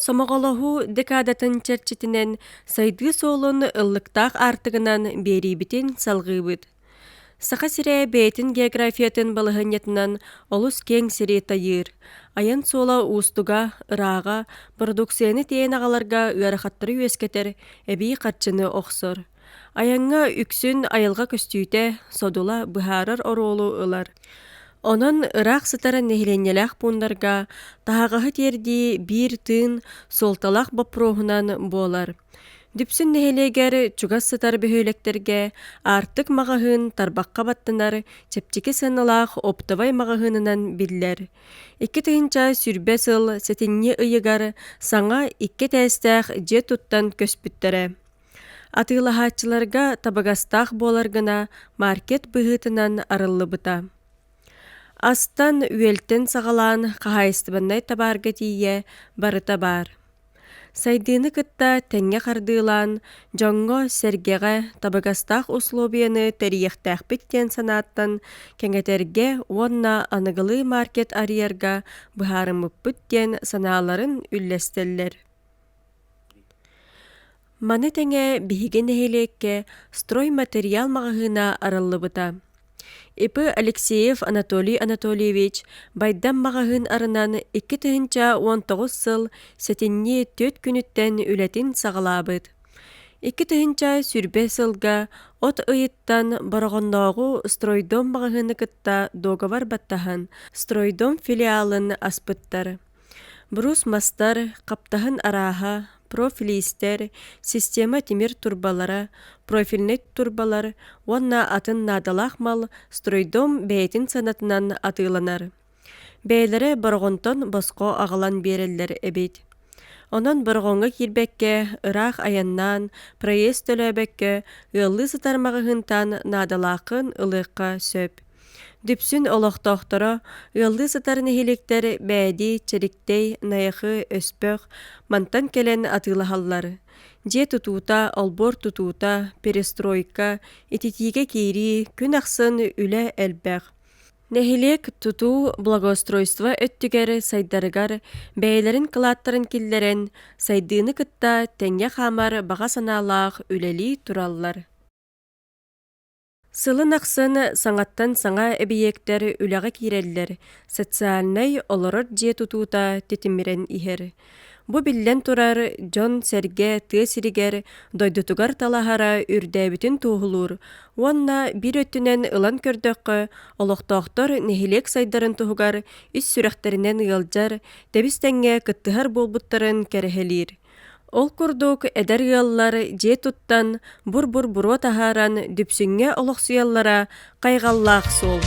Сомоҕолоһуу декадатын чэрчитинэн сайдыы суолун ыллыктаах аартыгынан биэриибитин салҕыыбыт. Саха сирэ бэйэтин географиятын балаһыанньатынан олус киэҥ сири тайыыр. Айан суола уустуга, ырааҕа, бородууксуйаны тиэйэн аҕаларга ыарахаттары үөскэтэр, эбии харчыны охсор. Айаҥҥа үксүн айылҕа көстүүтэ, содула быһаарар оруолу ылар. Онон ыраах сытар нэһилиэнньэлээх пууннарга таһаҕаһы тиэрдии биир тыын суолталаах боппуруоһунан буолар. Дүпсүн нэһилиэгэр чугас сытар бөһүөлэктэргэ Аартык маҕаһыын тарбахха баттанар чэпчэки сыаналаах оптовай маҕаһыынынан биллэр. 2020 сыл сэтинньи ыйыгар саҥа икки этээстээх дьиэ туттан көспүттэрэ. Атыылаһааччыларга табыгастаах буолар гына маркет быһыытынан арыллыбыта. Астан-үөлтэн саҕалаан хаһаайыстыбаннай табаарга тиийэ барыта баар. Сайдыыны кытта тэҥҥэ хардыылаан, дьоҥҥо-сэргэҕэ табыгастаах услуобуйаны тэрийиэхтээхпит диэн санааттан кэҥэтэргэ уонна аныгылыы маркет арыйарга быһаарыммыппыт диэн санааларын үллэстэллэр. Маны тэҥэ биһиги нэһилиэккэ стройматериал маҕаһыына арыллыбыта. ИП Алексеев Анатолий Анатольевич Байдам маҕаһыын арынан 2019 сыл сэтинньи түөрт күнүттэн үлэтин саҕалаабыт. 2020 сылга от ыйыттан Бороҕоннооҕу Стройдом маҕаһыыны кытта дуогабар баттаһан Стройдом филиалын аспыттар. Брус мастар, хаптаһын арааһа, профилиистэр, система тимир турбалара, профильнай турбалар уонна атын наадалаах мал стройдом бэйэтин сыанатынан атыыланар. Бэйэлэрэ Бороҕонтон босхо аҕалан биэрэллэр эбит. Онон Бороҕоҥҥо киирбэккэ, ыраах айаннаан, проезд төлөөбөккө, ыаллыы сытар маҕаһыынтан наадалааххын ылыахха сөп. Дүпсүн олохтоохторо, ыаллыы сытар нэһилиэктэр Бээди, Чэриктэй, Найахы, Өспөх мантан кэлэн атыылаһаллар. Дьиэ тутуута, олбуор тутуута, перестройка, ититиигэ киирии, күн ахсын үлэ элбэх. Нэһилиэк тутуу благоустройство өттүгэр сайдарыгар бэйэлэрин кылааттарын киллэрэн, сайдыыны кытта тэҥҥэ хаамар баҕа санаалаах үлэлии тураллар. Сылын ахсын саҥаттан саҥа эбийиэктэр үлэҕэ киирэллэр, социальнай олорор дьиэ тутуута тэтимирэн иһэр. Бу биллэн турар, дьон-сэргэ тыа сиригэр, дойдутугар талаһара үрдээбитин туоһулуур уонна биир өттүнэн ылан көрдөххө, олохтоохтор нэһилиэк сайдарын туһугар ис сүрэхтэринэн ыалдьар, тэбис-тэҥҥэ кыттыһар буолбуттарын кэрэһэлиир. Ол курдук эдэр ыаллар дьиэ туттан, бур-бур буруо таһааран Дүпсүҥҥэ олохсуйаллара хайҕаллаах суол.